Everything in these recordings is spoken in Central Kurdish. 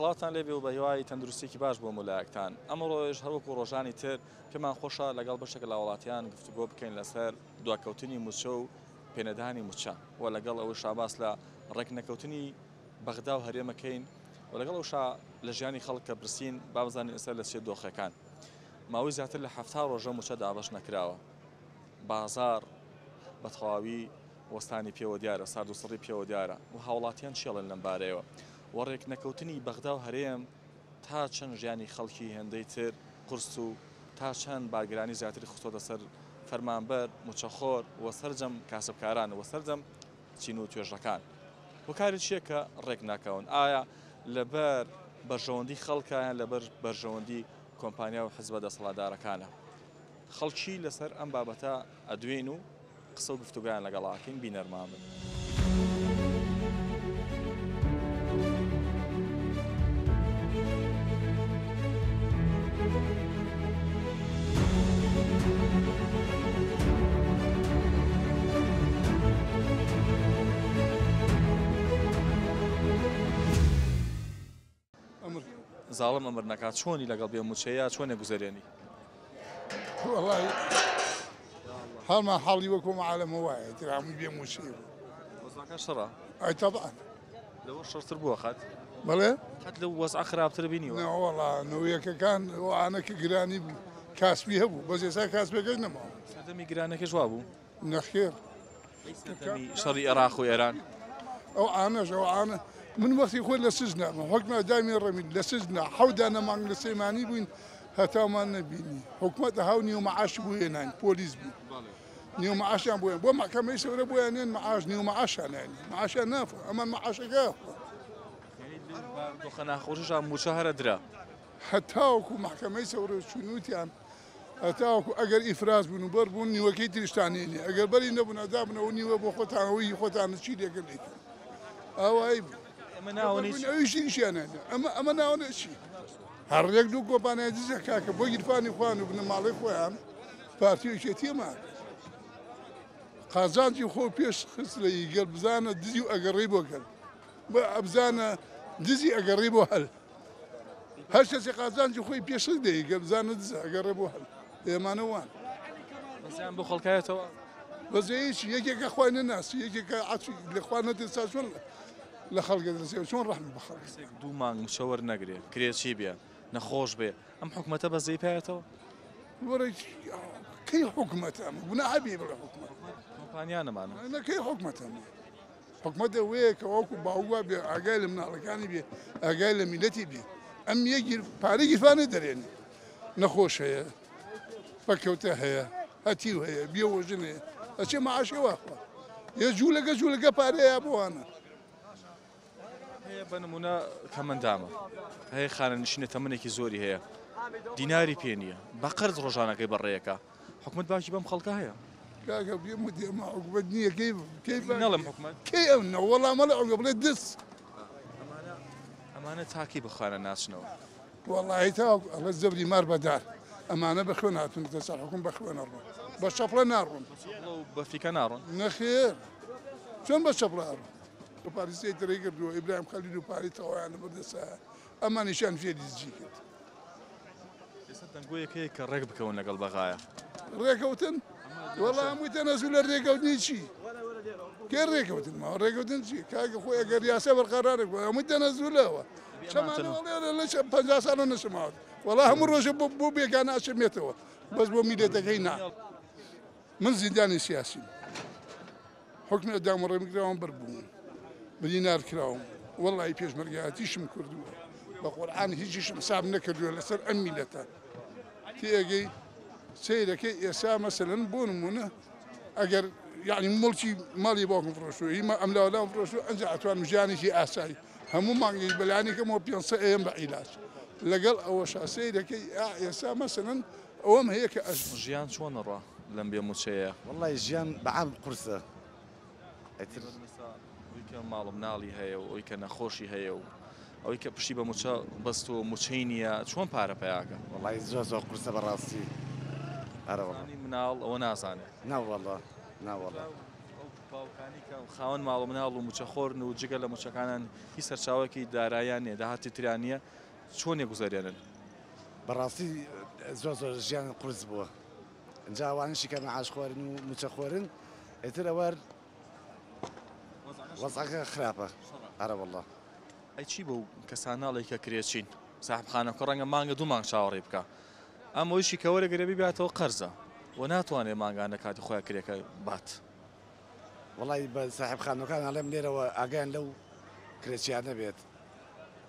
سڵاوتان لێبێ و بە هیوای تەندروستیەکی باش بۆ مولایەکتان. ئەمڕۆیش هەروەکو ڕۆژانی تر پێمان خۆشە لەگەڵ بەشێک لە هاوڵاتیان گفتوگۆ بکەین لەسەر دواکەوتنی موچە و پێنەدانی موچە و لەگەڵ ئەوەشا باس لە ڕێکنەکەوتنی بەغدا و هەرێمەکەین و لەگەڵ ئەوشا لە ژیانی خەڵک کە برسین با بزانین ئێستا لە چێ دۆخەکان. ماوەی زیاتر لە 70 ڕۆژە موچە دابەش نەکراوە. بازاڕ بە تەواوی وەستانی پێوە دیارە، ساردوسڕی پێوە دیارە و هاوڵاتیان چی ئەڵێن لەم بارەیەوە و ڕێکنەکەوتنی بەغدا و هەرێم تا چەند ژیانی خەڵکی هێندەی تر قورس و تا چەند بارگرانی زیاتری خستۆتە سەر فەرمانبەر، موچەخۆر و سەرجەم کاسبکاران و سەرجەم چین و توێژەکان. هۆکاری چییە کە ڕێک ناکەون؟ ئایا لەبەر بەرژەوەندی خەڵکە یان لەبەر بەرژەوەندی کۆمپانیا و حزبە دەسەڵاتدارەکانە؟ خەڵکی لەسەر ئەم بابەتە ئەدوێین و قسە و گفتوگۆیان لەگەڵ ئەکەین بینەرمان بن. زاڵم ئەمر نەکات چۆنی لەگەڵ بێ موچەیە چۆنێ گوزەرێنی؟ وەڵای حاڵمان حاڵی وەکو عالەمە وایە تر هەمووی بێ موچەیە بوو. وەزعەکە شەڕە؟ ئەی تەبعەن. لەوە شەڕتر بووە قەت؟ بەڵێ؟ قەت لەو وەزعە خراپتر بینیوە؟ نەوەڵا نەوەیەکەکان ئەوانە کە گرانی بوو کاسبی هەبوو بەس ئێستا کاسبەکەش نەماوە. سەردەمی گرانەکەش وا بوو؟ نەخێر. سەردەمی شەڕی ئێراق و ئێران. ئەو عانەش ئەو عانە من وەختی خۆی لە سجنا حکومە دامی ڕەمی لە سجنا حەوت دانە مانگ لە سلێمانی بووین هەتامان نەبینی حکومەت هاو نیو معاش بۆ هێناین پۆلیس بوو نیو معاشیان بۆیان بۆ مەحکەمەی سەورە بۆیان نێن معاش نیو معاشیان نانی معاشیان نافە ئەمان معاشەکە دۆخە ناخۆشیشا مووچە هەرە درا. هەتاوەکو مەحکەمەی سەورە چوون وتیان هەتاوەکو ئەگەر ئیفراز بوون و بەر بوون نیوەکەی تریشتان هێنێ ئەگەر بەری نەبوون ئەدابنەوە نیوە بۆ خۆتان ئەوەی هی خۆتان چی لێکرد لێکرد ئاوایی بوو ئەمە ناوەنەی بەر بوون ئەویش ئیشیان هەیە ئەمە ئەمە ناوەنەی چی هەر یەک دوو کۆمپانیای دزە کاکە بۆ گیرفانی خۆیان و بنەماڵەی خۆیان پارتی و یەکێتی ئەمە قازانجی خۆ پێش خست لە گەل بزانە دزی و ئەگەڕی بۆ گەل بزانە دزی ئەگەڕی بۆ هەل هەر کەسێ قازانجی خۆی پێشت دەی گەر بزانە دزە ئەگەڕێ بۆ هەل ئێمانە وان. بەزیان بۆ خەڵکایەتەوە. بەزەیەکی یەکێکە خوای نەناسی یەکێکە عەتفی لە خوا نەترسا چۆن لە خەڵکە دەرسێ چۆن ڕەحم بە خەڵک. کەسێک دوو مانگ موچە وەرنەگرێ کرێچی بێ نەخۆش بێ ئەم حکومەتە بەزەی پایەتەوە؟ وەرە کەی حکومەتە ئەمە گوناحە بێ بڵێ حکومەت. کۆمپانیا نەمانە. نە کەی حکومەتە ئەمە؟ حکومەت ئەوەیە کە وەکو باوک وا بێ ئاگای لە مناڵەکانی بێ ئاگای لە میلەتی بێ ئەم یە گیر پارەی گیرفانە دەرێنێ نەخۆش هەیە پەکەوتە هەیە هەتیو هەیە بێوەژن هەیە ئەچێ معاشی واخوا یە جوولەکە جوولەکە پارەیە بۆوانە هەیە بە نمونە کەمەندامە هەیە خانەنشینە تەمەنێکی زۆری هەیە دیناری پێ نییە بە قەرز ڕۆژانەکەی بەڕێیەکە حکومەت باکی بەم خەڵکە هەیە؟ کاکە پێم وتی ئەمە حکومەت نییە کەی کەی نەڵێم حکومەت کەی ئەو نە وەڵا مەڵێ حکومەت بڵێ دز ئەمانە ئەمانە تاکی بخوانە ناچنەوە وەڵی تا ئەڵێ زەبری مار بەدار ئەمانە بە خوێن هاتوونەتە سەر حکوم بە خوێنە ڕۆن بە چەپڵە ناڕۆن بە فیکە ناڕۆن نەخێر چۆن بە چەپڵە ئەڕۆن پاریسی ترەی کردووە ئیبراهیم خەلیل و پاری تەواویان لەبەردەسە ئەمانیشیان فێری دزی کرد. ئێستا دەنگۆیەک هەیە کە ڕێک بکەون لەگەڵ بەغایە. ڕێکەوتن؟ وەڵا هەمووی تەنەزول لە ڕێکەوتنی چی؟ کێ ڕێکەوتن ماوە؟ ڕێکەوتن چی؟ کاکە خۆی ئەگەر یاسا بەرقەرارێک بوو هەمووی تەنەزولەوە. چەمانەوە لە 50 ساڵە نەچماوە. وەڵا هەموو ڕۆژە بۆ بۆ بێگانە ئەچەمێتەوە بەس بۆ میلەتەکەی نا. من زیندانی سیاسیم. حوکمی ئیعدام و ڕێم کراوم بەر بووم برینار کراوم وەڵی پێشمەرگایەتیشم کردووە بە قورعان هیچیشم حساب نەکردووە لەسەر ئەم میلەتە تێگەی سەیرەکەی ئێسا مەسەلەن بۆ نمونە ئەگەر یعنی مڵکی ماڵی باوکم فرۆشتووە هیمە ئەم لاولام فرۆشتووە ئەنجا ئەتوانم ژیانێکی ئاسایی هەموو مانگێک بەلایەنی کەمەوە 500 ئەیەم بە عیلاج لەگەڵ ئەوەشا سەیرەکەی ئێسا مەسەلەن ئەوەم هەیە کە ئەژ. ژیان چۆن ئەڕوا لەم بێ موچەیە؟ وەڵای ژیان بە عام قورسە ئیتر. ئەوی کە ماڵ و مناڵی هەیە و ئەوی کە نەخۆشی هەیە و ئەوی کە پشتی بە موچە بەستووە و موچەی نییە چۆن پارە پەیاکا؟ وەڵای زۆر زۆر قورسە بەڕاستی ئەرەوەڵا. مناڵ ئەوە نازانێ. ناوەڵا ناوەڵا. باوکانی کە خاوەن ماڵ و مناڵ و مووچەخۆرن و جگە لە مووچەکانیان هیچ سەرچاوەیەکی داراییان نییە، داهاتی تریان نییە، چۆن گوزەرێنن؟ بەڕاستی زۆر زۆر ژیان قورس بووە، ئینجا ئەوانەشی کە مەعاش خۆرن و مووچە خۆرن ئیتر ئەوە وەزعەکە خراپە. ئەرە وەڵڵا. ئەی چی بەو کەسانە ئەڵێی کە کرێچین؟ ساحب خانەکە ڕەنگە مانگە دوو مانگ چاوەڕێی بکا، ئەم ئەویشی کە وەرەگرێ بیباتەوە قەرزە و ناتوانێ مانگانە کاتی خۆیان کرێکە بات. وەڵی بە ساحب خانەکان ئەڵێم لێرەوە ئاگایان لەو کرێچیانە بێت،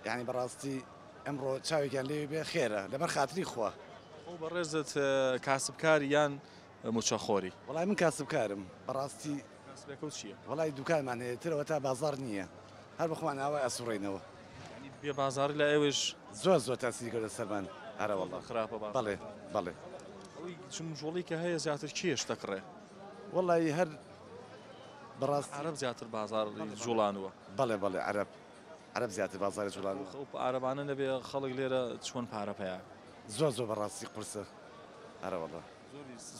یعنی بەڕاستی ئەمڕۆ چاوێکیان لێوی بێ خێرە لەبەر خاتری خوا. خۆ بەڕێزت کاسبکاری یان مووچەخۆری؟ وەڵای من کاسبکارم بەڕاستی. کاسبەکەو چییە؟ وەڵای دوکانمان هەیە ترەوە تا بازاڕ نییە، هەر بەخۆمان ئاوا ئەسوڕێینەوە. یعنی بێ بازاڕی لای ئێوەش؟ زۆر زۆر تاسیری کردە سەرمان. ئەرە وەڵا خراپە بازاڕ. بەڵێ بەڵێ. ئەوەی جموجۆڵی کە هەیە زیاتر کێ شتە کڕێ؟ وەڵی هەر بەڕاستی عەرەب زیاتر بازاڕی جوڵانووە. بەڵێ بەڵێ عەرەب عەرەب زیاتر بازاڕی جوڵانووە. ئەو عەرەبانە نەبێ خەڵک لێرە چۆن پارە پەیا؟ زۆر زۆر بەڕاستی قورسە. ئەرە وەڵا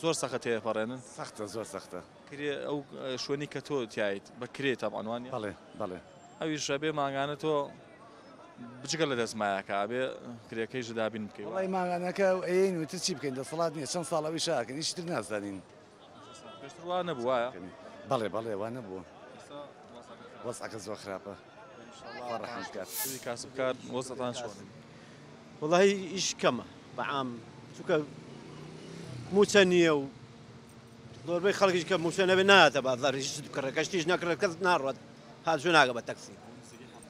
زۆر سەختە تێپەڕێنن. سەختە زۆر سەختە. کرێ ئەو شوێنی کە تۆ تایت بە کرێ تەبعەن وانیە؟ بەڵێ بەڵێ. ئەویش ئەبێ مانگانە تۆ بجگە لە دەستمایەکە ئەبێ کرێکەیش دابین بکەی. وەڵای مانگانەکە ئەیەین و تر چی بکەین، دەسەڵات نییە، چەند ساڵ ئەویش ئاکەین هیچ تر نازانین. پێشتر وا نەبوو وایە؟ بەڵێ بەڵێ وا نەبوو، وەزعەکە زۆر خراپە. خوا ڕەحم بکات. کاسبکار وەزعتان چۆنە؟ وەڵای ئیش کەمە بەعام، چونکە مووچە نییە و زۆربەی خەڵکیش کە مووچە نەبێ نایەتە بازاڕ هیچ بکڕێ، کەشتیش نەکڕێت کەس ناڕوات، هاتوچۆ ناکە بە تەکسی.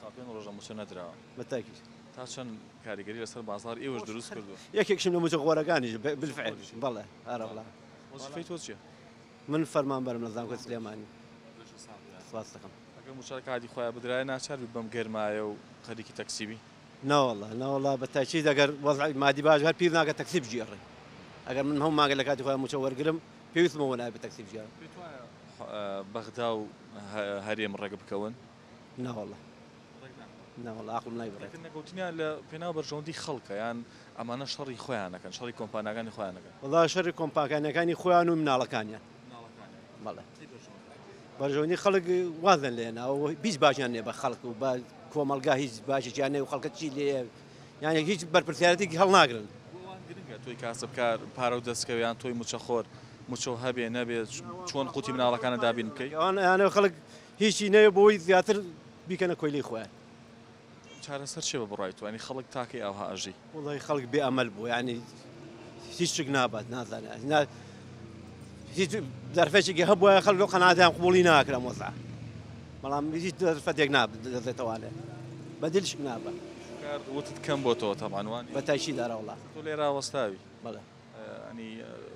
75 ڕۆژە مووچە نەدراوە. بە تاکید. تا چەند کاریگەری لەسەر بازاڕ ئێوەش دروست کردووە؟ یەکێکشم لە مووچە خۆرەکانیش بالفعل. بەڵێ ئەرە وەڵا. وەزیفەی تۆ چییە؟ من فەرمانبەرم لە زانکۆی سلێمانی. سپاس دەکەم. ئەگەر مووچە کاتی خۆیان بدرایە ناچار بی بەم گەرمایە و خەریکی تەکسی بی؟ نەوەڵا نەوەڵا بە تاکید ئەگەر وەزعی مادی باش هەر پیر ناکە تەکسی بگێڕێ. ئەگەر من هەموو مانگە لە کاتی خۆیان مووچە وەرگرم پێویستمە وە نابێت تەکسی بگێڕم. پێت وایە بەغدا و هەرێم ڕێک بکەون؟ نەوەڵا نەوەڵا عەقڵم نایبڕێت. نەکەوتنیان لە پێناو بەرژەوەندی خەڵکە یان ئەمانە شەڕی خۆیان ئەکەن، شەڕی کۆمپانیاکانی خۆیان ئەکەن؟ وەڵا شەڕی کۆمپانیاکانی خۆیان و مناڵەکانیان. بەڵێ بەرژەوەندی خەڵک وازیان لێناوە، هیچ باشیان نییە بە خەڵک و بە کۆمەڵگا، هیچ باشێکیان نییە و خەڵکە چی لێیە، یعنی هیچ بەرپرسیارەتێکی هەڵناگرن. گرنگە تۆی کاسبکار پارە و دەستکەوێ یان تۆی مووچەخۆر مووچە و هەبێ نەبێ چۆن قوتی مناڵەکانە دابین بکەی؟ ئەوان ئەیانەوێ خەڵک هیچی نەوێ بۆی زیاتر بیکەنە کۆیلەی خۆیان. چارەسەر چییە بە بڕوای تۆ؟ یعنی خەڵک تاکەی ئاوها ئەژی؟ وەڵای خەڵک بێ ئەمەل بوو، یعنی هیچ شتێک نابات، نازانێ هیچ دەرفەتێکی هەبووە خەڵک لەو قەناعەتیان قبوڵی ناکرا وەزع، بەڵام هیچ دەرفەتێک نادەزێتەوانێ بە دل شک نابە. وتت کەم بۆتەوە تەبعەن وانیە؟ بە تاکید ئەرە وەڵا. تۆ لێرە وەستاوی؟ بەڵێ. ینی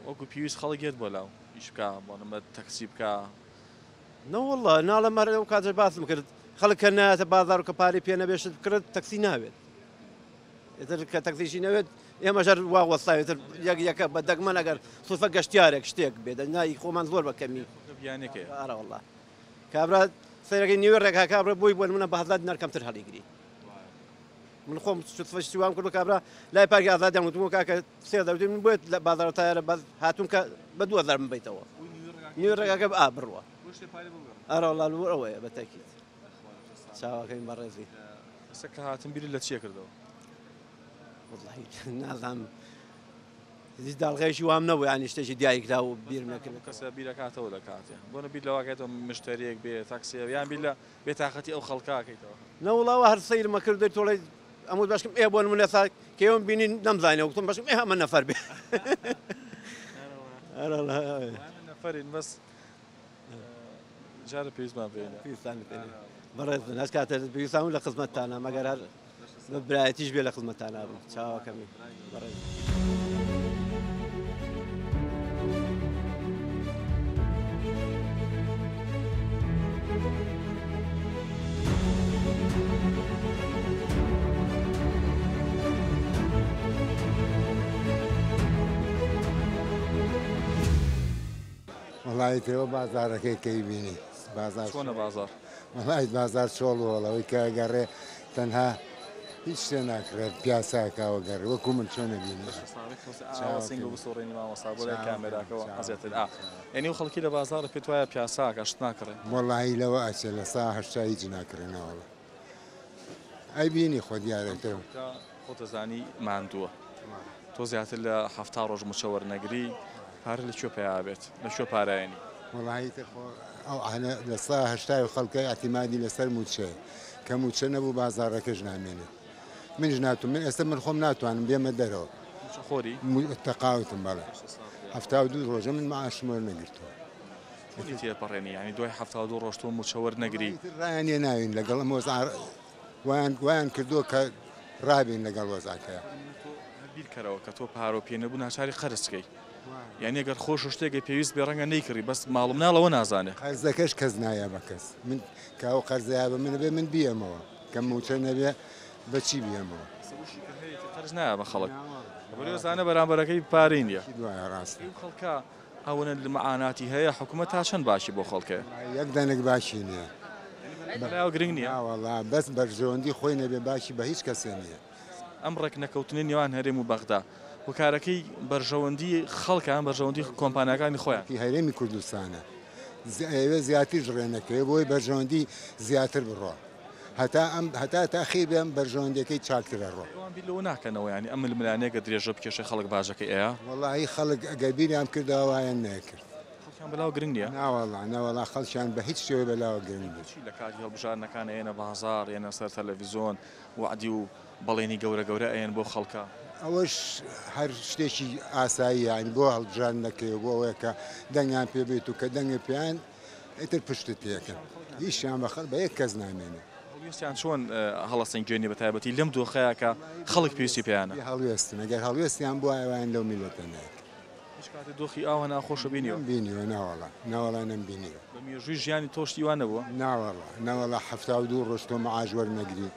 وەکو پێویست خەڵک یەت بۆ لاو ئیش بکا، بۆ نمە تەکسی بکا؟ نەوەڵا ناڵێم هەر ئەو کاتەش باسم کرد خەڵک کە نایەتە بازاڕ و کە پارەی پێ نەبێ شت بکڕێت تەکسی ناوێت. ئیتر کە تەکسیشی نەوێت ئێمەش هەر وا وەستاوێت تر یەک یەکە بە دەگمەن ئەگەر سوفە گەشتیارێک شتێک بێت نای خۆمان زۆر بە کەمی. بیانێکەیە. ئارە وەڵا کابرا سەیرەکەی نیوێ ڕێگا کابرا بۆی بۆ نمونە بە 1000 دینار کەمتر هەڵیگری. من خۆم سوفە شتی وام کردو کابرا لای پارکی ئازادیان وتم کاکە 3000 وتم من بۆیە لە بازاڕ تایارە بەس هاتووم کە بە 2000 من بیتەوە. نیوێ ڕێگاکە ئا بڕوە. ئارە وەڵا لەبەر ئەوەیە بە تەکید. چاوەکەین بەڕێزی. ئێستا کە هاتم بیرت لە چییە کردەوە؟ وەڵاهی نازانم هیچ داڵغەیەکی وام نەبوو، یعنی شتێکی دیاریکراو و بیرم نەکرد. کەسە بیرەکاتەوە لە کاتێ بۆ نە بیر لەواکەیتەوە مشتەریەک بێ تاکسیە یان بیر لە بێتاقەتی ئەو خەڵکاکەیتەوە؟ نەوەڵا هەر سەیرمە کرد دەی تۆڵەی ئەموت بەشکم ئێ بۆ نمونە ئێستا کێوم بینی نەمزانیەوە گوتم بەشکم ئێ ئەمە نەفەر بێ. نەفەرین بەس جارە پێویستمان پێ پێویستان پێ بەڕێز هەر کاتێ پێویستان لە خزمەتتانە مەگەر هەر بە برایەتیش بێ لە خزمەتتانە بم. چاوەکەمی بەڕێز. وەڵای تێوە بازارەکەی کەی بینی؟ بازار چۆنە بازار؟ وەڵای بازار چۆڵ و هۆڵەوەی کە گەڕێ تەنها هیچ شتێ ناکڕێت پیاساکاوە گەڕ وەکو من چۆن نەبینی. سینگ و بسوڕێنی مامۆستا بۆ لای کامێراکەوە ئەزیەتت ئا یعنی و خەڵکی لە بازاڕ پێت وایە پیاساکە شت ناکڕێ؟ وەڵاهی لەوە ئەچێ لە سا 80 هیچ ناکڕێنەوە ئەی بینی خۆ دیارە تۆ. خۆت ئەزانی ماندووە تۆ زیاتر لە 70 ڕۆژ مووچە وەرنەگری پارە لە کوێ پەیا بێت لە کوێ پارایەنی؟ وەڵاهی تر خۆ ئەو عانە لە سا 80 خەڵکە ئیعتیمادی لەسەر مووچەیە کە مووچە نەبوو بازاڕەکەش نامێنێت منیش ناتوم من ئێستا من خۆم ناتوانم بێمە دەرەوە. مووچە خۆری؟ تەقاوتم بەڵێ 72 ڕۆژە من معاشم وەرنەگرتووە. چۆنی تێپەڕێنی یعنی دوای 72 ڕۆژ تۆ مووچە وەرنەگری؟ ڕایان لێ ناوین لەگەڵ ئەم وەزع وایان وایان کردووە کە ڕابین لەگەڵ وەزعەکەیا. تۆ هەر بیرکەرەوە کە تۆ پارەو پێ نەبوو ناچاری قەرز بکەی یعنی ئەگەر خۆش شتێکە پێویست بێ ڕەنگە نەیکڕی بەس ماڵ و مناڵەوە نازانێ. قەرزەکەش کەس نایە بە کەس من کە ئەو قەرزەیا بە من بێ من بیەمەوە کە مووچە نەبێ بە چی بیەمەوە؟ قەرز نایە بە خەڵک بەرەوە زانە بەرامبەرەکەی پارەی نییە. دوایە ڕاستە. ئەو خەڵکە ئەوەنە مەعاناتی هەیە حکوومەت تا چەند باشی بۆ خەڵکێ؟ یەک دەنک باشی نییە. بەلایەوە گرنگ نییە؟ ناوەڵا بەس بەرژەوەندی خۆی نەبێ باشی بە هیچ کەسێ نییە. ئەم ڕێکنەکەوتنەی نێوان هەرێم و بەغدا هۆکارەکەی بەرژەوەندی خەڵکە یان بەرژەوەندی کۆمپانیاکانی خۆیان؟ هەرێمی کوردستانە ئەیەوێ زیاتریش ڕێ نەکەوێ بۆی بەرژەوەندی زیاتر بڕۆ هەتا ئەم هەتا تاخیر بێ ئەم بەرژەوەندیەکەی چاکتر ئەڕۆ. ئەوان بیر لەوە ناکەنەوە یانی ئەم ململانێیە درێژە بکێشێ خەڵک باجەکەی ئەیا؟ وەڵاهی خەڵک ئەگەر بیریان بکردەوە وایان نەکرد. خەڵکیان بەلاوە گرنگ نییە؟ ناوەڵا ناوەڵا خەڵکیان بە هیچ شێوەی بەلاوە گرنگ نییە. بۆچی لە کاتی هەڵبژاردنەکان ئەیەنە بازاڕ یەنە سەر تەلەڤیزۆن وەعدی و بەڵێنی گەورە گەورە ئەیەن بۆ خەڵکە؟ ئەوەش هەر شتێکی ئاساییە یانی بۆ هەڵبژاردنەکەی و بۆ ئەوەیە کە دەنگیان پێ بێت و کە دەنگت پێیان ئیتر پشتت تێکەن هیچیان بە خەڵک بە یەک کەس نامێنێ. هەڵوێستیان چۆن هەڵەسەنگێنی بە تایبەتی لەم دۆخەیە کە خەڵک پێویستی پێیانە؟ بێ هەڵوێستن ئەگەر هەڵوێستیان بوایە وایان لەو میللەتە نەکرد. هیچ کاتێ دۆخی ئاوا ناخۆشە بینیوە؟ نەم بینیوە ناوەڵا ناوەڵا نەم بینیوە. بە مێژووی ژیانی تۆ شتی وا نەبووە؟ ناوەڵا ناوەڵا 72 ڕۆژ تۆ معاش وەرنەگری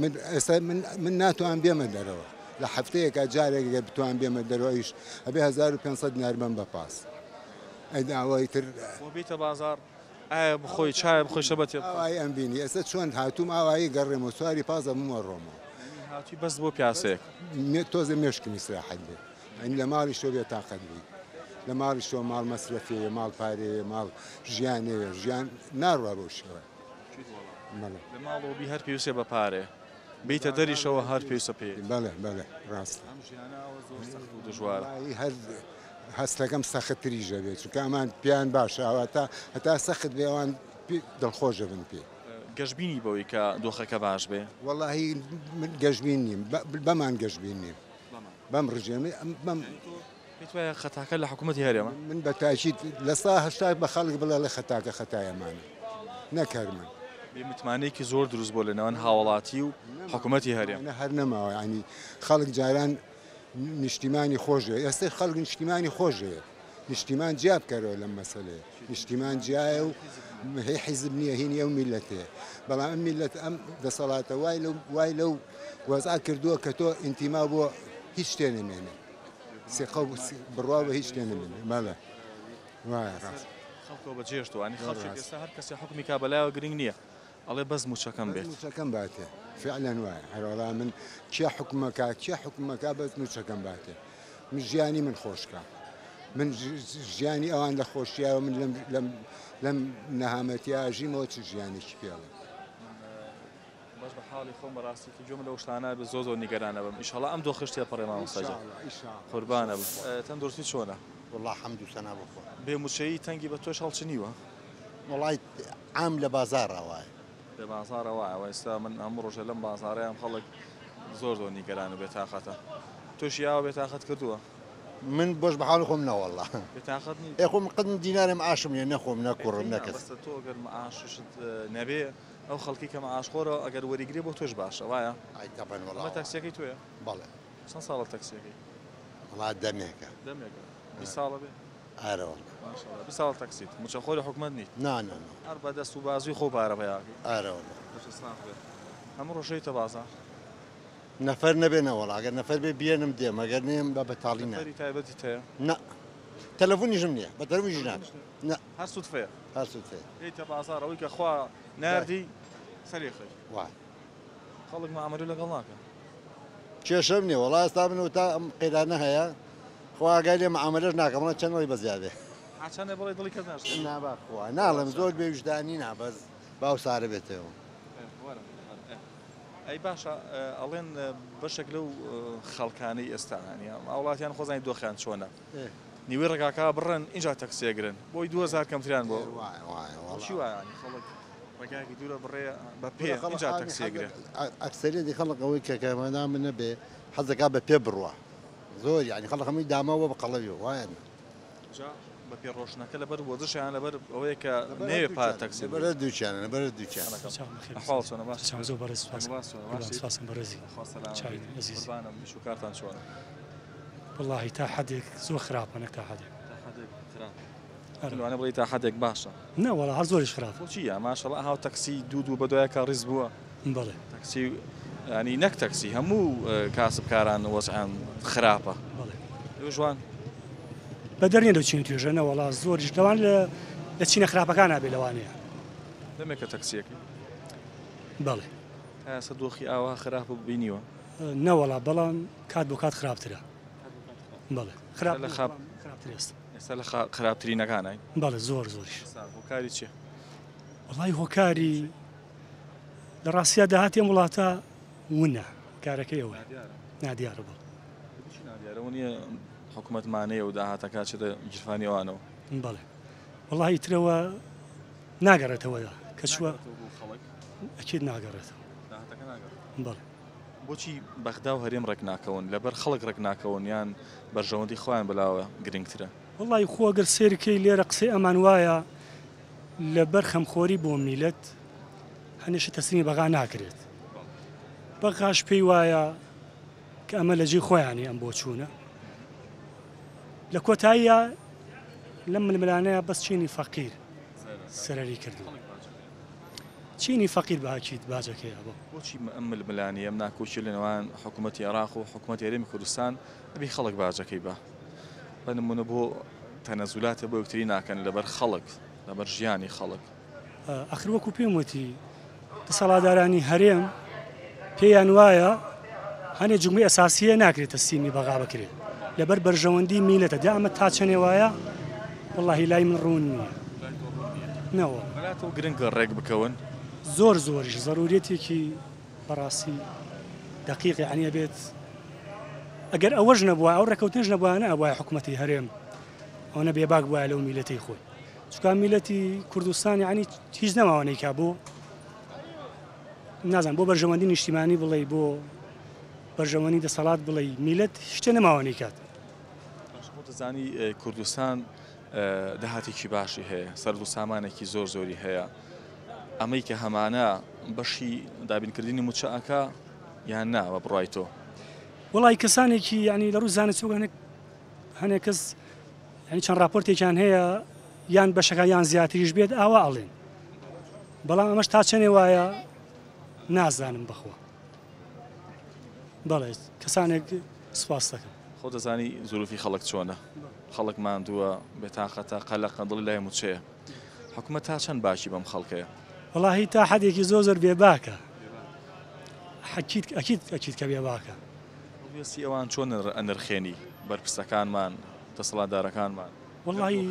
من ئێستا من من ناتوانم بێمە دەرەوە لە هەفتەیەکا جارێک گەر بتوانم بێمە دەرەوە ئەویش ئەبێ 1500 دینار بەم بە پاس ئەی داوای تر بۆ بیتە بازاڕ ئایا بخۆی چایە بخۆی شەبەتێ بخۆی؟ ئاوایی ئەم بینی ئێستا چۆن هاتووم ئاوایی گەڕێمەوە سواری پاس ئەبم وەڕۆمەوە. هاتووی بەس بۆ پیاسەیەک؟ تۆزێ مێشکم ئیسراحەت بێ. یانی لە ماڵیش تۆ بێتاقەت بووی لە ماڵیش تۆ ماڵ مەسرەفێ ماڵ پارەیە ماڵ ژیانەوێ ژیان ناڕوا بەو شێوە. بەڵێ. لە ماڵەوە بی هەر پێویستە بە پارێ بیتە دەریشەوە هەر پێویستە پێی. بەڵێ بەڵێ ڕاستە. ئەم ژیانە ئەوە زۆر سەخت و دژوارە. وەڵاهی هەر هەستەکەم سەختتریش ئەبێ چونکە ئەمان پێیان باشە ئەوە تا هەتا سەخت بێ ئەوان دڵخۆش ئەبن پێی. گەشبینی بەوەی کە دۆخەکە باش بێ؟ وەڵاهی من گەشبین نیم بەمان گەشبین نیم. بەم ڕژێمەی بەم. پێت وایە خەتاکە لە حکوومەتی هەرێمە؟ من بە تاکید 80% بە خەڵک بڵێ ڵێ خەتاکە خەتای ئەمانە نەک هەر من. بێ متمانەیەکی زۆر دروست بووە لە نێوان هاوڵاتی و حکوومەتی هەرێم. هەر نەماوە یانی خەڵک جاران نیشتیمانی خۆش دەوێت ئێستا خەڵک نیشتیمانی خۆش دەوێت نیشتیمان جیا بکەرەوە لەم مەسەلەیە نیشتیمان جیایە و هی حیزب نییە هینی ئەو میلەتەیە بەڵام ئەم میلەت ئەم دەسەڵاتە وای لەو وای لەو وەزع کردووە کە تۆ ئینتیما بۆ هیچ شتێ نەمێنێ سیقە و بڕوا بە هیچ شتێ نەمێنێ بەڵێ وایە ڕاست. خەڵکەوە بەجێشتووە ینی خەڵکێک ئێستا هەر کەسێ حوکمی کا بەلایەوە گرنگ نییە ئەڵێ بەس مووچەکەم بێت. بەس مووچەکەم باتێ فعلا وایە هەروەڵا من کێ حوکمەکا کێ حوکمەکا بەس مووچەکەم باتێ من ژیانی من خۆشکە من ژیانی ئەوان لە خۆشیایە من لەم لەم لەم نەهامەتیا ئەژیمەوە چ ژیانێکی پێڵێ. بەس بە حاڵی خۆم بەڕاستی کە گوێم لەو شتانە بێ زۆر زۆر نیگەرانە بم ئیشەڵا ئەم دۆخەش تێپەڕێ مامۆستا گیان قوربانە بم تەندروستی چۆنە؟ وەڵا حەمد و سەنا بۆ خوا. بێ مووچەیی تەنگی بە تۆش هەڵچنیوە؟ وەڵای عام لە بازاڕا وایە. لە بازاڕا وایە وە ئێستا من هەموو ڕۆژێ لەم بازاڕەیام خەڵک زۆر زۆر نیگەران و بێتاقەتە تۆشی ئاوا بێتاقەت کردووە؟ من بۆش بە حاڵی خۆم نەوەڵا. بێتاقەت نیت؟ ئێ خۆ من قەت دینارێ معاشم نییە نە خۆم نە کوڕم نە کەس. بەسە تۆ گەر معاششت نەبێ ئەو خەڵکی کە معاشخۆرە ئەگەر وەریگرێ بۆ تۆش باشە وایە؟ ئای تەبعەن وەڵا. ئەمە تاکسیەکەی تۆیە؟ بەڵێ. چەند ساڵە تەکسیەکەی؟ وەڵا دەمێکە. دەمێکە 20 ساڵە بێ؟ ئارە وەڵا. ماشاءاللە 20 ساڵە تەکسیت مووچەخۆری حکومەت نیت؟ نا نا نا. هەر بە دەست و بازووی خۆو پارە پەیاکەی؟ ئارە وەڵا. دەستت ساغ بێ. هەموو ڕۆژ شەویتە بازاڕ؟ نەفەر نەبێ نەوەڵا ئەگەر نەفەر بێ بیەنم دێم ئەگەر نێم بە بەتاڵی نا. نەفەری تایبەتیت هەیە؟ نا. تەلەفۆنیشم نییە بە تەلەفۆنیش نابێ. نا. هەر سودفەیە؟ هەر سودفەیە. دێیتە بازاڕ ئەوەی کە خوا ناردی سەری خەی. وایە. خەڵک معامەلەو لەگەڵ ناکا. کێشەم نیە وەڵا ئێستا من وتا ئەم قەیرانە هەیە خوا ئاگای لێ معامەلەش ناکەم بڵێ چەند ڕێی بەزیادێ. ها چەندێ بڵێ دڵی کەس ناشکێنی. نا بەخوا ناڵێم زۆر بێ ویژدانی نا بەس با سارە بێتەوە. وەرە وەرە ئەی باشە ئەڵێن بەشێک لەو خەڵکانەی ئێستا هەنیە هاوڵاتیان خۆزانی دۆخیان چۆنە نیوەی ڕێگاکە بڕن ئینجا تەکسی ئەگرن بۆی 2000 کەمتریان بۆ بۆچی وایە یانی خەڵک ڕێگایەکی دوورە بڕێ بە پێ ئینجا تەکسی ئەگرێ. ئەکسەریەتی خەڵک ئەوەی کە کەمەدا من نەبێ حەز دەکا بە پێ بڕوا زۆر یانی خەڵک هەمووی داماوە بە قەڵەویەوە وایە نا. جا بە پێ ڕۆشتنەکە لەبەر وەرزشە یان لەبەر ئەوەیە کە نەیەوێ پارە تەکسی لەبەر هەردووکیانە لەبەر هەردووکیانە. ئەحواڵ چۆنە باشی؟ چاو زۆر بەڕێز سوپاس باش چۆنە باشی؟ سوپاسم بەڕێزی خوا سەلامەت چاوی ئەزیز قوربانم ئیش و کارتان چۆنە؟ وەڵاهی تا حەدێک زۆر خراپە نەک تا حەدێک. تا حەدێک خراپە. لەوانەیە بڵێی تا حەدێک باشە. نا وەڵا هەر زۆریش خراپە. بۆچی یا ماشەڵا ئەها تەکسی دوو دوو بەدوایەکا ڕیز بووە. بەڵێ. تەکسی یانی نەک تەکسی هەموو کاسبکاران وەزعیان خراپە. بەڵێ. ئێوەش وان؟ بەدەر نیە لەو چین و توێژە نەوەڵا زۆریش لەوان لە چینە خراپەکانا بێ لەوانەیە. دەمێکە تەکسیەکەی؟ بەڵێ. تا ئێستا دۆخی ئاوا خراپ بینیوە؟ نەوەڵا بەڵام کات بۆ کات خراپترە. بەڵێ خراپ لە خراپ خراپتر ئێستا. ئێستا لە خراپترینەکانای؟ بەڵێ زۆر زۆریش. هۆکاری چیە؟ وەڵای هۆکاری لە ڕاستیا داهاتی ئەم وڵاتە ونە کارەکەی ئەوەیە نادیارە بەڵێ. بۆچی نادیارە؟ ئەوە نییە حکوومەت مانەیە و داهاتەکە چێتە گیرفانی ئەوانەوە؟ بەڵێ وەڵای ئیترەوە ناگەڕێتەوە کە چووە ئەکید ناگەڕێتەوە. داهاتەکە ناگەڕێتەوە. بەڵێ. بۆچی بەغدا و هەرێم ڕێک ناکەون؟ لەبەر خەڵک ڕێک ناکەون یان بەرژەوەندی خۆیان بەلاوە گرنگترە؟ وەڵای خۆ ئەگەر سەیرکەی لێرە قسەی ئەمان وایە لەبەر خەمخۆری بۆ میلەت هەنێ شت تەسلیمی بەغا ناکرێت بەغاش پێی وایە کە ئەمە لە جێی خۆیانی ئەم بۆچوونە لە کۆتاییە لەم ململانەیە بەس چینی فەقیر سەرەری کردووە چینی فەقیر بە ئەکید باجەکەی ئەبۆ. بۆچی ئەم ململانێیە، ئەم ناکۆکیە لە نێوان حکوومەتی عێراق و حکوومەتی هەرێمی کوردستان ئەبی خەڵک باجەکەی با؟ بە نموونە بۆ تەنەزولاتێ بۆ یەکتری ناکەن لەبەر خەڵک، لەبەر ژیانی خەڵک؟ ئەخر وەکو پێم وتی دەسەڵاتدارانی هەرێم پێیان وایە هەنێ جوگمەی ئەساسیە ناکرێت تەسلیمی بەغا بکرێت لەبەر بەرژەوەندی میلەتە جا ئەمە تا چەنێ وایە وەڵاهی لای من ڕوون نییە نەوە. بەلاتەوە گرنگە ڕێک بکەون؟ زۆر زۆریش زەروریەتێکی بەڕاستی دەقیق یەعنی ئەبێت ئەگەر ئەوەش نەبوایە ئەو ڕێکەوتنەش نەبوایە نەئەبوایە حکومەتی هەرێم ئەوەنە بێباک بوایە لەو میلەتەی خۆی چونکە میلەتی کوردستان یەعنی هیچ نەماوە نەیکا بۆ نازانم بۆ بەرژەوەندی نیشتیمانی بڵێ بۆ بەرژەوەندی دەسەڵات بڵێ میلەت شتێ نەماوە نەیکات. باشە خۆت دەزانی کوردستان داهاتێکی باشی هەیە سەرد و سامانێکی زۆر زۆری هەیە ئەمەی کە هەمانە بەشی دابینکردنی موچە ئەکا یان نا بە بڕای تۆ؟ وەڵی کەسانێکی یعنی لە ڕووی زانستیەوە هەنێک هەنێک کەس یعنی چەند راپۆرتێکیان هەیە یان بەشەکە یان زیاتریش بێت ئاوا ئەڵێن بەڵام ئەمەش تا چەنێ وایە نازانم بەخوا بەڵێ کەسانێک سپاس دەکەم. خۆ دەزانی زروفی خەڵک چۆنە خەڵک ماندووە بێتاقەتە قەلەقە دڵی لای موچەیە حکومەت تا چەند باکی بەم خەڵکەیە؟ وەڵاهی تا حەدێکی زۆر زۆر بێباکە حەکید ئەکید ئەکید کە بێباکە. هەڵوێستی ئەوان چۆن ئەنرخێنی بەرپرسەکانمان دەسەڵاتدارەکانمان؟ وەڵاهی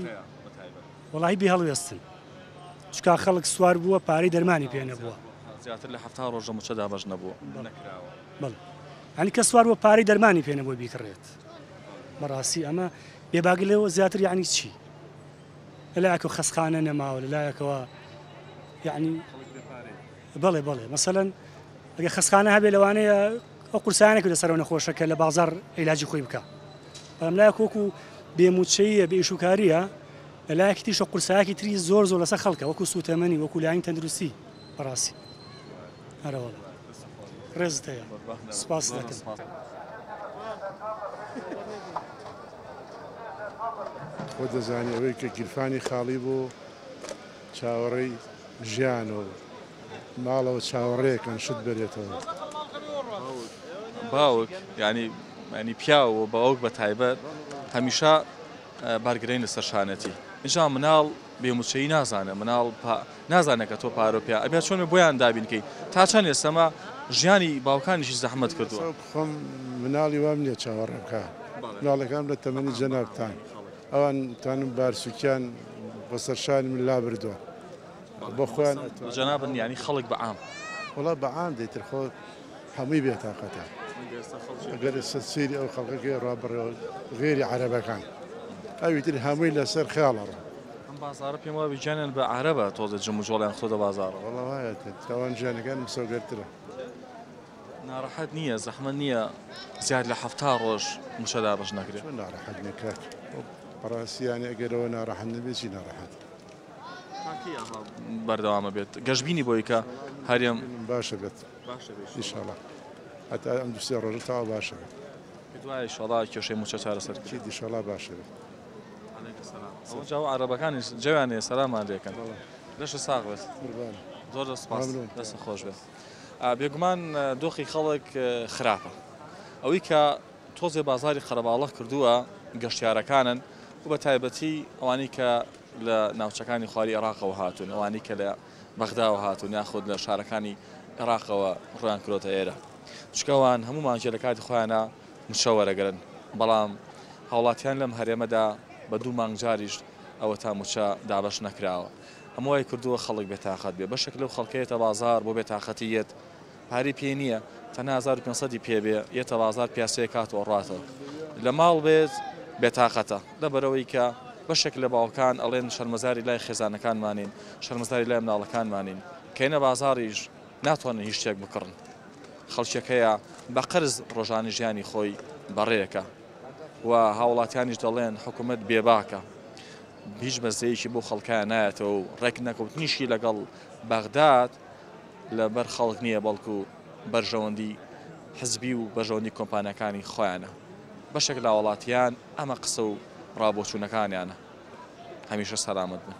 وەڵاهی بێ هەڵوێستن چکا خەڵک سوار بووە پارەی دەرمانی پێ نەبووە. زیاتر لە 70 ڕۆژە موچە دابەش نەبووە نەکراوە. بەڵێ یانی کەس سوار بووە پارەی دەرمانی پێ نەبووە بیکڕێت بەڕاستی ئەمە بێباگی لەوە زیاتر یعنی چی لەلایەکەوە خەسخانە نەماوە لەلایەکەوە یعنی بەڵێ بەڵێ مەسەلەن ئەگە خەسخانە هەبێ لەوانەیە ئەو قورسایانە کە لەسەرەوە نەخۆشە کە لە بازاڕ عیلاجی خۆی بکا بەڵام لایەک وەکو بێموچەیە بێ ئیشوکاریە لە لایەکی تریشە قورسایەکی تری زۆر زۆر لەسەر خەڵکە وەکو سوتەمەنی وەکو لایەنی تەندروستی بەڕاستی هەرەوەڵا ڕێزت هەیە سپاس دەکەم. خۆ دەزانی ئەوەی کە گیرفانی خاڵی بوو چاوەڕێی ژیانە و ماڵەوە چاوەڕێکەن شت بەرێتەوە. باوک یانی ینی پیاو و باوک بە تایبەت هەمیشە بارگرەی لەسەر شانەتی اینجا مناڵ بێ موچەیی نازانێ مناڵ نازانێت کە تۆ پارە پیا ئەبێ چۆن بۆیان دابینکەی تا چەند ئێستەمە ژیانی باوکانیشی زەحمەت کردووە. خۆم مناڵی وام نییە چاوەڕێ بکا، مناڵەکانم لە تەمەنی جەنابتان، ئەوان توانم بارسوکیان بەسەر شانی من لابردووە بۆ خۆیان. جەنابت یانی خەڵک بە عام. وەڵا بە عام دەی تر خۆ هەمووی بێتاقەتە. ئەگەر ئێستا سەیری ئەو خەڵکە کەی ڕا بڕێوە غێری عەرەبەکان ئەوی تر هەمووی لەسەر خێڵە ڕا. ئەم بازاڕە پێم وابێ گیانیان بە عەرەبە تۆزێ جموجۆڵیان خستۆتە بازاڕەوە. وەڵا وایە تاوان ژیانەکان مسۆگەرترە. ناڕەحەت نییە زەحمەت نییە زیاد لە 70 ڕۆژ مووچە دابەش نەکرێت؟ چۆن ناڕەحەت نییە کاک؟ بەڕاستی یانی ئەگەر ئەوە ناڕەحەت نەبێت چی ناڕەحەت؟ تا کەی ئاوا بەردەوامە بێت؟ گەشبینی بۆی کە هەرێم باشە بێت ئیشەڵا هەتا ئەم دوو سێ ڕۆژە تەواو باشە بێت. دوای ئیشەڵا کێشەی مووچە چارەسەر کرد. ئەکید ئیشەڵا باشە بێت. عەلەیک سەلام. ئەوە جا عەرەبەکانیش جەویان هەیە سەلامان لێکەن. لەشت ساغ بێت. قوربانت. زۆر زۆر سوپاس. دەستت خۆش بێت. بێگومان دۆخی خەڵک خراپە. ئەوەی کە تۆزێ بازاری قەرەباڵغ کردووە گەشتیارەکانن و بە تایبەتی ئەوانەی کە لە ناوچەکانی خواری عێراقەوە هاتوون، ئەوانەی کە لە بەغداوە هاتوون یاخود لە شارەکانی عێراقەوە ڕوویان کردۆتە ئێرە. چونکە ئەوان هەموو مانگێ لە کاتی خۆیانا مووچە وەرەگرن، بەڵام هاوڵاتیان لەم هەرێمەدا بە دوو مانگ جاریش ئەوەتا مووچە دابەش نەکراوە. ئەمە وای کردووە خەڵک بێتاقەت بێ. بەشێک لەو خەڵکە یەتە بازاڕ بۆ بێتاقەتی یەت، پارەی پێ نییە، تەنها 1500 ی پێ بێ یەتە بازاڕ پیاسەیەک کات و ئەڕواتەوە. لە ماڵ بێت بێتاقەتە. لەبەرئەوەی کە بەشێک لە باوکان ئەڵێن شەرمەزاری لای خێزانەکانمانین، شەرمەزاری لای مناڵەکانمانین. کە یەنە بازاڕیش ناتوانن هیچ شتێک بکڕن. خەڵکێک هەیە بە قەرز ڕۆژانی ژیانی خۆی بەڕێکە و هاوڵاتیانیش دەڵێن حکومەت بێباکە. هیچ بەزەیەکی بۆ خەڵکە نایەتەوە و ڕێکنەکەوتنیشی لەگەڵ بەغداد لەبەر خەڵک نییە بەڵکو بەرژەوەندی حزبی و بەرژەوەندی کۆمپانیاکانی خۆیانە. بەشێک لە هاوڵاتیان ئەمە قسە و ڕابۆچوونەکانیانە. هەمیشە سەلامەت بن.